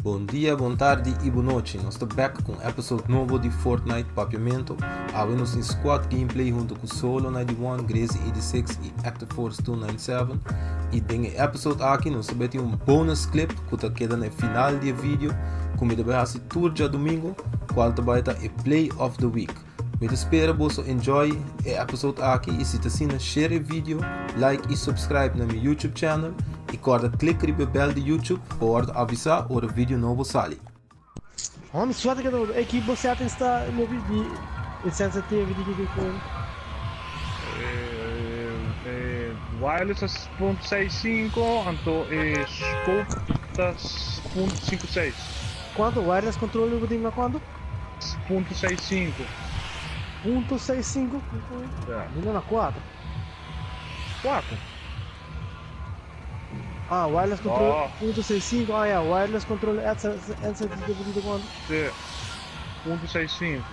Bon dia, bon tardi y bon nochi. Nos ta back cu un episode nobo di Fortnite Papiamento. Awe nos tin squad gameplay hunto cu Solo 91, Gracie 86 y Active Force 297. Y den e episode aki nos ta bay tin un bonus clip cu ta keda na e final di e video cu mi ta bay haci tur djadomingo, cual ta bay ta e Play of the Week. Mi ta spera boso enjoy e episode aki y si ta asina share e video, like y subscribe na mi YouTube channel y corda click riba e bell di YouTube pa wordo avisa ora video nobo sali. Homie suerte que e ki bo settings ta mobi di e sensitivity ki ki kon. E wireless ta punto seis sinku anto e scope ta punto sinku seis. Kuanto wireless controller bo tin na kuanto? Punto seis sinku. Punto seis sinku? Ja. Mi na kuater. Kuater? Ah, wireless control Oh. punto seis sinku. Ah ja, wireless control et sensitivity kuanto? Si. Punto seis sinku.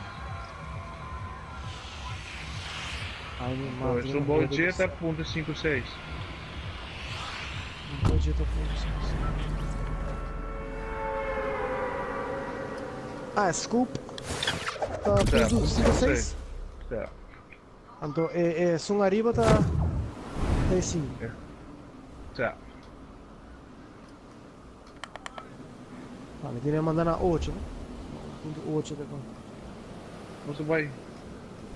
Ai mi Oh, mata. esun bou dje ta punto sinku seis. Bou dje ta punto sinku seis. Ah, scoop ta punto sinku seis? Ja. Anto e esun ariba ta seis sinku. Ja. Ah, mi tiene manda na ocho, no? Punto ocho ta kon. Nos a bai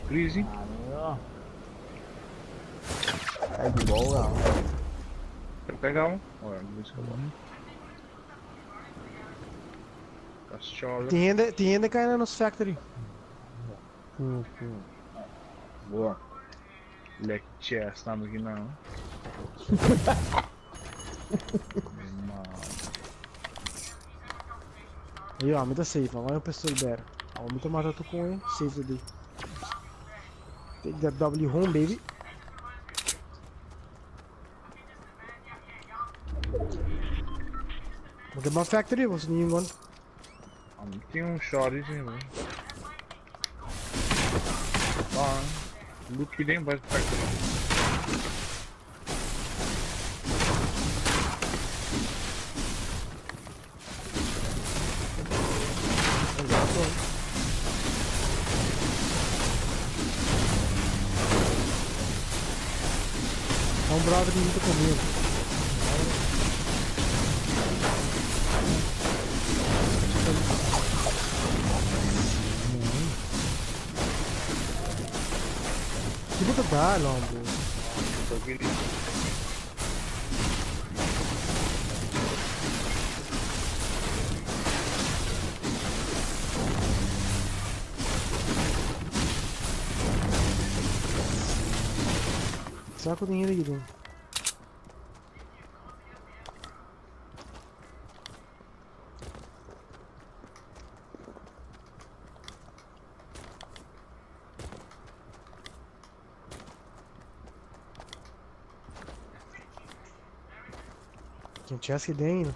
Greasy. Ay, di boa. Te pega un? Ora, mi busca bo. Castiola. Tin hende, tin hende kai na nos factory. Boa. Lek chest tambe ki nan. Yo, ami ta safe, ami un pistol ber. Ami ta mata tu con save the day. Take that W home, baby. Porque ban factory, você ninguém gone. Tin un shorty sin, bro. Ban, loot ki den bai factory. Un brother di ta comiendo. Ki bo ta dal, hombre? Sa ku tin hende aki den. Tin chest aki den ainda.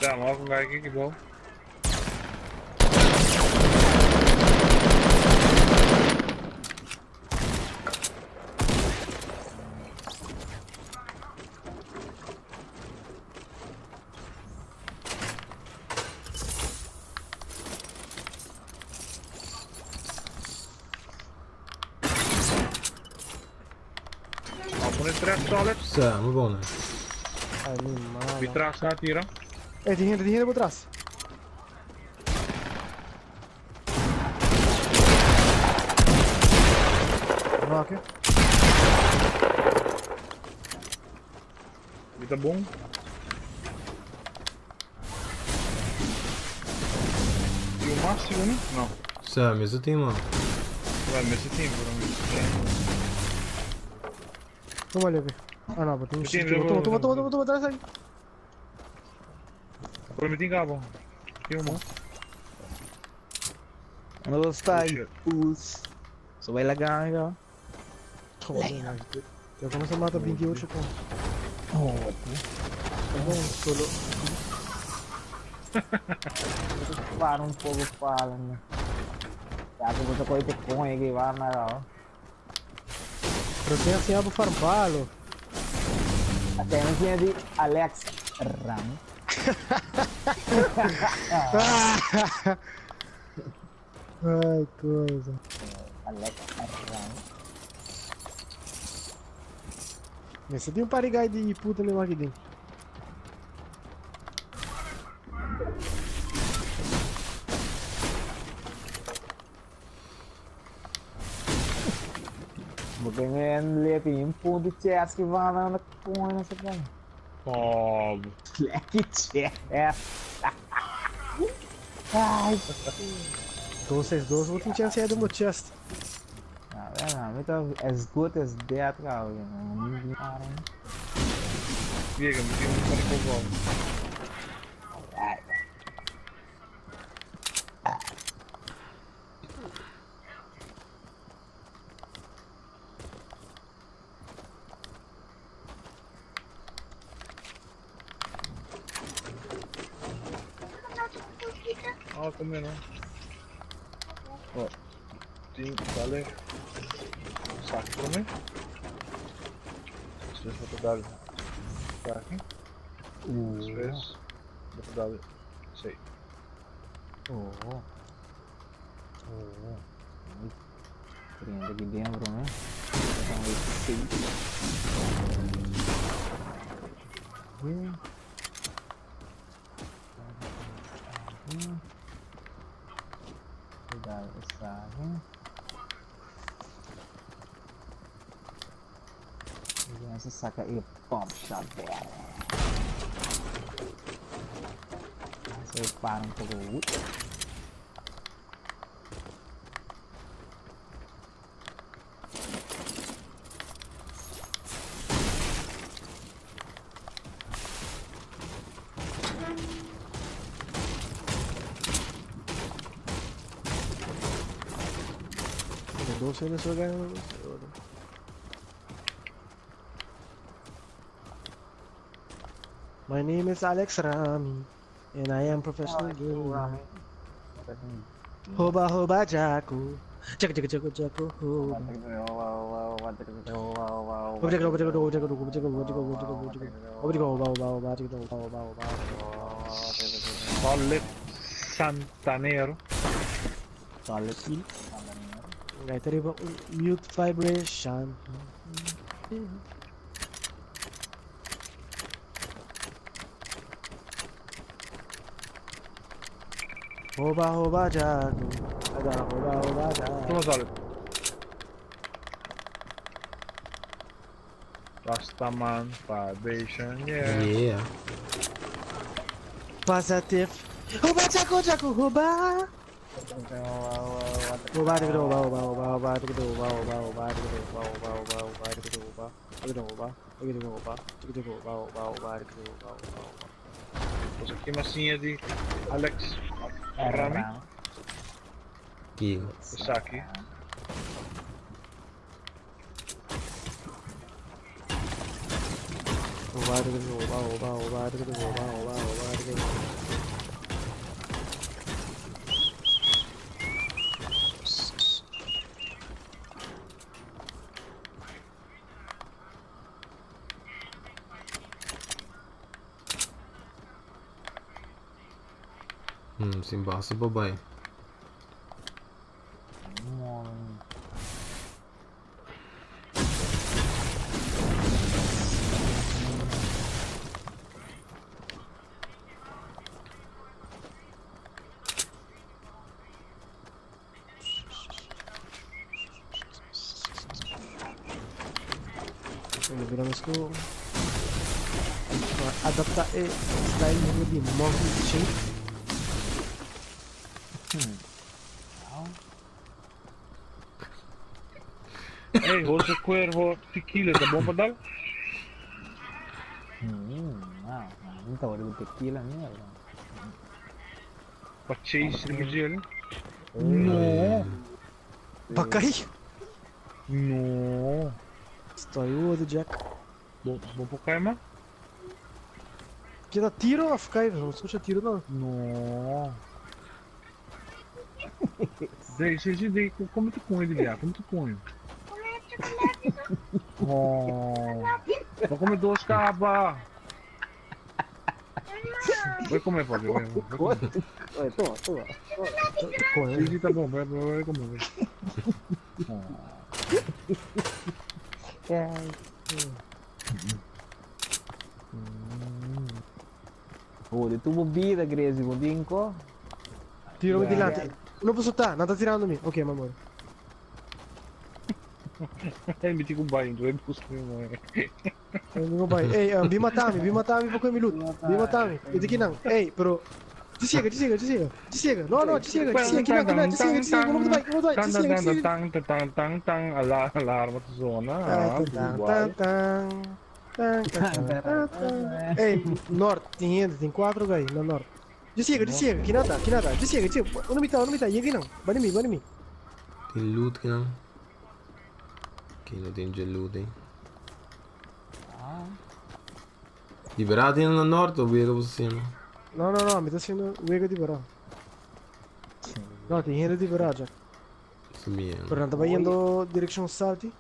Ja, maar van kijk ik wel. Al pone tres solid. Sa, muy bon. Ay, mi mama. Mi tras na tira. Eh, tin hende, tin hende por tras. No, oké. Mi ta bon. Tin un mas sigur mi? No. Sa, mester tin man. Well, mester tin, pero mi Toma leve. Ah, no, pero tin un Tin, sitio. Toma, toma, toma, toma, toma, atrás ahí. Pero mi tin cabo. Tin un mas. Unda sta Oh, aí, shit. fools? So vai lagar, já. Toma, Ya começa a matar 28 com. Oh, what? Bom, solo. Para un poco para. Ya que você pode ter com aí que vai na ó. Pero tem assim abo farpalo. Até não tinha de Alex Ram. Ai, coisa. Alex Ram. Você tem um parigai de puta ali aqui dentro. Porque men lê tem um ponto de chess que vai na com nessa cara. Pobre. Leque chess. Ai. 262, vou ter chance aí do meu chest. Ah, não, então as good as dead, cara. Diga, me tem um para o Ah, come no. Oh. Tem, dale. Saco para mim. Después vou dar aqui. Después vou dar sei. Oh. Oh. Prende aqui dentro, né? Então, esse Cuidado, sabe? Essa saca e pump shot dela. Você para um pouco. Doce ainda só ganha. My name is Alex Rami, and I am professional gamer. Hoba hoba jaco, jaco jaco jaco jaco hoba. Hoba jaco hoba jaco hoba jaco hoba jaco hoba jaco hoba jaco hoba jaco hoba hoba hoba jaco hoba hoba hoba. Solid Santanero. Solid. Gaita mute vibration. Hoba hoba jaco, agora hoba hoba jaco. Toma Solid. Rastaman vibration, yeah. Yeah. Positive. Hoba jaco jaco hoba. Hoba jaco hoba hoba hoba hoba jaco hoba hoba hoba jaco hoba hoba hoba hoba jaco hoba jaco hoba jaco hoba jaco hoba hoba hoba jaco hoba hoba hoba. Pues aqui massinha de Alex Rami. Kigo. Saki. Hoba jaco hoba hoba hoba jaco hoba hoba hoba jaco. Sin base bye. Viramos com adaptar e style de monkey shape. Hey, José Cuervo, tequila, tá bom pra dar? Não, não tá olhando tequila mesmo. Pra chase de gelo. No. Bacai? No. Estou do Jack. Bom, bom pro Caima? Keda tiro of kai? No escucha tiro no. No. Dei, si, si, dei, come ti cunho di via? Come ti cunho? Oh. Ma come dove scappa? Vai come Fabio, vai, vai come. Oi, toma, toma. Sì, sì, tá bom, vai, vai, vai come. Vai. Oh, de tubo vida, Grezi, bom dinco. Tiro mi dilante. No posso sta, non sta tirando mi. Ok, mamma. Mi ti cubai, tu hai posto Não vai. Ei, vi matami, vi matami pa mi loot. Vi matami. E di kinang. Ei, pero Te siga, te siga, te siga. Te siga. No, no, te siga, te siga. Kinang, kinang, te siga, te siga. Não vai, não vai. Te siga, te siga. Tang tang tang tang alarma zona. Ah, tan, tan, tan. Tan, tan, tan, tan. Ei, norte, tem ainda, tem quatro gai na norte. Te siga, te siga. Kinata, kinata. Te siga, te siga. Uno mitad, uno mitad. Yegi nang. Bani mi, bani mi. Tin loot ki nan. Ki no tin je loot, eh. Liberati na norte o wega você no? No, no, no, mi sta haciendo wega di verá. No, tem gente di verá já. Su mia. Pero não estava indo direção salti.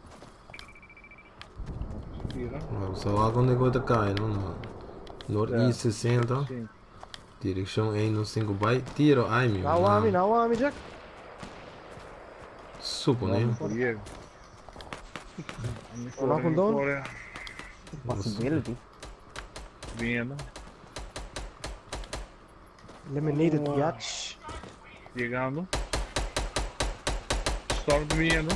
Vamos lá quando é que cai, não? No. Norte Yeah. 60, direção 1 no 5 by tiro, ai meu. Não ami, não ami, Jack. Supone. Olá, com dono. Possibility. Vindo. Eliminated biatch. Chegando. Storm vindo.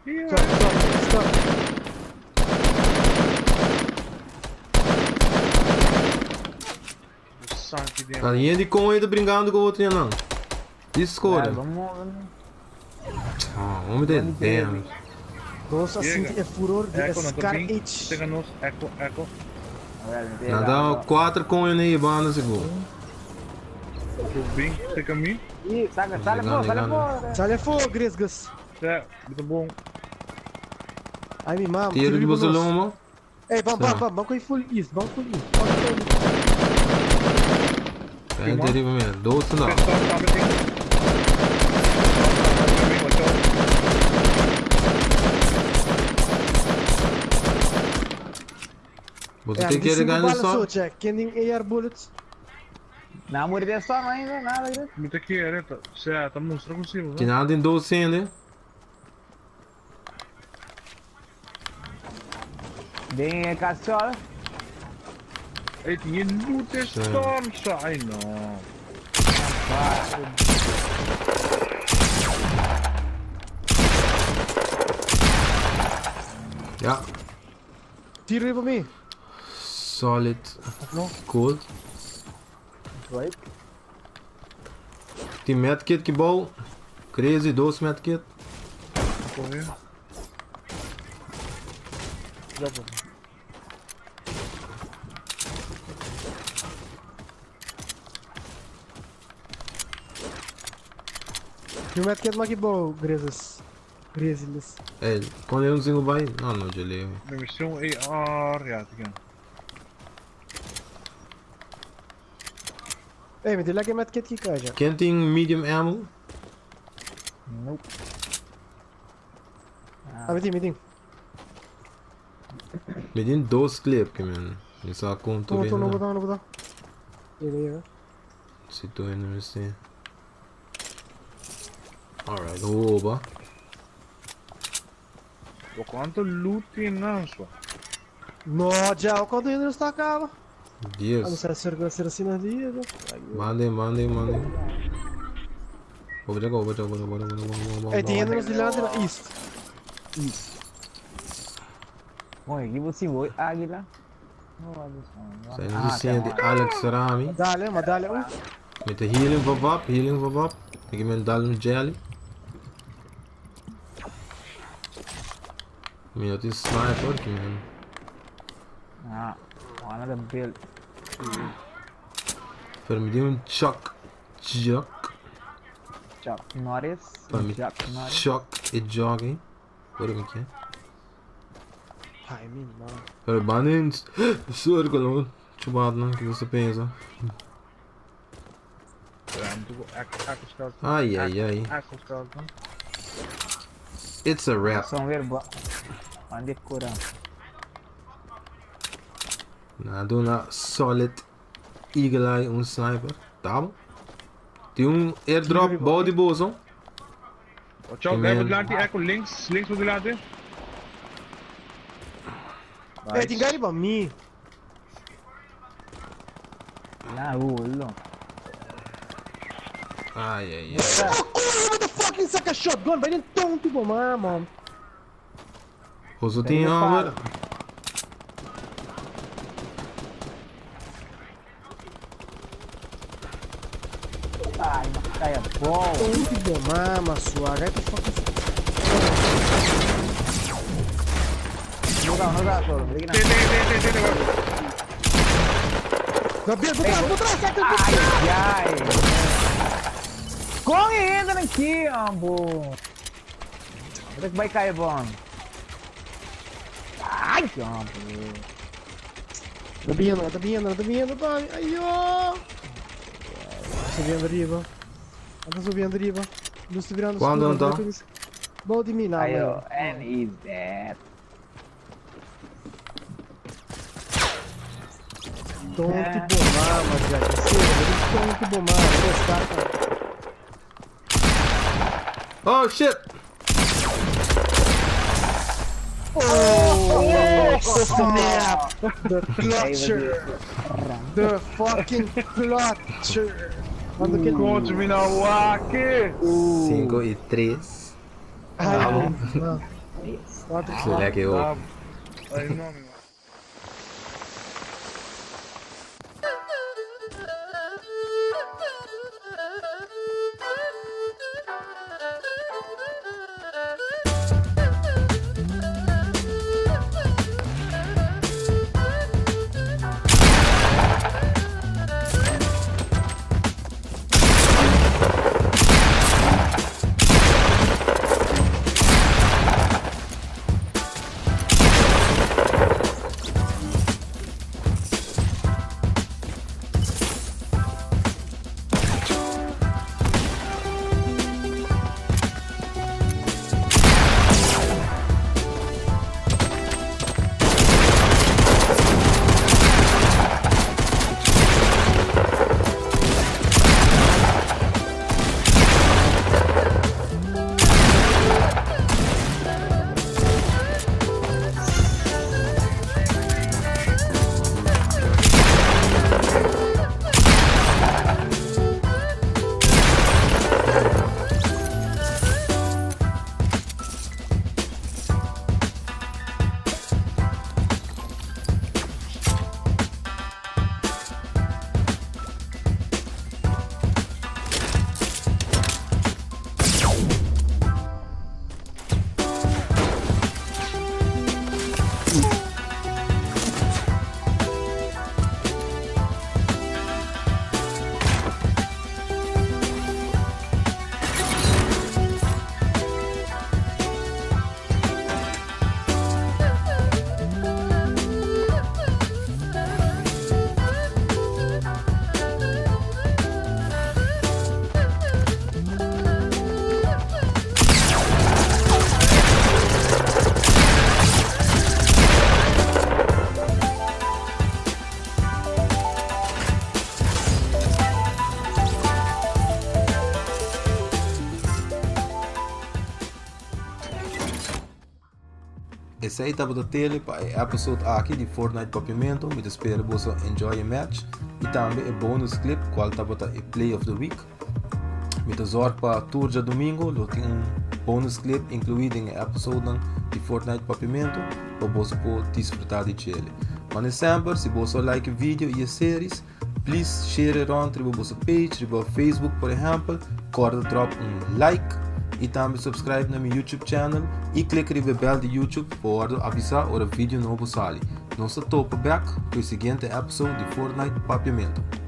Stop, stop, stop. O sangue dentro. Tá linha de com ele brincando com o outro, não. Escolha. Vamos, vamos. Ah, homem de damn. Dos assim Chega. é furor de Echo, não tô Scar bem. H. Chega nos, echo, echo. Nada, quatro com ele aí, banda seguro. Tô bem, chega a mim. Ih, saca, sale Ligando, fora, sale ligando. fora. Sale fogo, Gresgas. É, muito bom. Ai, mi mamma. Tiro de você loma. Ei, bam, bam, bam, bam, full east, bam, full east. Bam, full east. É, deriva mesmo. Doce não. Pessoal, tá bem. Você É, tem que cinco ligar no balas só. só, Jack. Quem tem AR bullets? Não, morrer só ainda, nada, Grezi. Muito aqui, é, tá, tá monstro consigo, Que né? nada em doce ainda. Vem, cachola. Ei, tinha loot storm, só. Ai, não. Ja. Tiro aí pra mim. Solid. Cool. Right. Tem medkit que bom. Crazy, doce medkit. Correr. Já vou. E o medkit lá que bom, Gresas. Gresiles. É, quando eu não single vai. Não, não, já leio. Missão AR, ja, te gaan. Ei, me dê lá que medkit que cai já. Quem tem medium ammo? Nope. Ah, me tem, me tem. Me tem doce clip, que man. Eu só conto Não, bem. não, não vou dar, não vou dar. Chega, chega. Se tô indo assim. Alright, oba. O quanto loot tem não, só. No, já, quando ainda não está acaba. Ah, não Yes. sei se ser assim na dia, já. Mandem, mandem, mandem. Vou jogar, vou jogar, vou jogar, vou jogar, vou Ei, tem ainda nos dilante na east. Bom, aqui você foi, águila. Saindo assim de Alex Rami. Dale, mas dale. Met de healing van Wap, healing van Wap. Ik ben daar een jelly. Meu, tem sniper aqui, mano. Ah, another build. Pero mi tin un Chuck Chuck. Chuck Norris. Pa mi Chuck Norris. Chuck e jogging. Ora mi ke. Ai, mi man. Pero banen circle, chubat nan, que você pensa? Ai, ai, ai. It's a wrap. São verba. Ande cura. Na duna solid eagle eye un sniper. Tá bom. Tin un airdrop bou di boso. Watch out, guy dilanti, Echo, links, links por dilanti. Eh, tin guy riba mi. Na hulo. Ai, ai, ai. Oh, como motherfucking saca shotgun, vai den tonto bo mama. Boso tin hammer. Ai, ma cai bom. Tonto bo mama, sua. Gai ta fucking. No dá, no dá, solo. Te, te, te, te, te, te. Gabriel, por trás, por trás, saca, por Ai, ai. Con entra aqui, ambo. Vou ter que vai cair bom. Ai, ambo. Tá vindo, tá vindo, tá vindo, pai. Ai, ó. Subindo arriba. Tá subindo arriba. Não se virando. Quando então? Bom de mim, não. Aí, ó. And he's dead. Tonto bo mama, Jack. Tonto bo mama, gostar. Oh shit! Oh, snap! The clutcher! The fucking clutcher! Quando que Conte mi na wake. 5 e 3. Ai, não. 4, Será que eu. Ai, no, mi Esey tabata tele pa e episode aki di Fortnite Papiamento. Mi ta spera boso enjoy e match y tambe e bonus clip cual tabata e play of the week. Mi ta zorg pa tur djadomingo lo tin un bonus clip inclui den e episodenan di Fortnite Papiamento pa boso por disfruta di djele. Mane semper si boso a like e video y e series, please share e rond riba boso page, riba Facebook por ehempel. Corda drop un like y tambe subscribe na mi YouTube channel y click riba e bell di YouTube pa wordo avisa ora video nobo sali. Nos ta topa bek ku e siguiente episode di Fortnite Papiamento.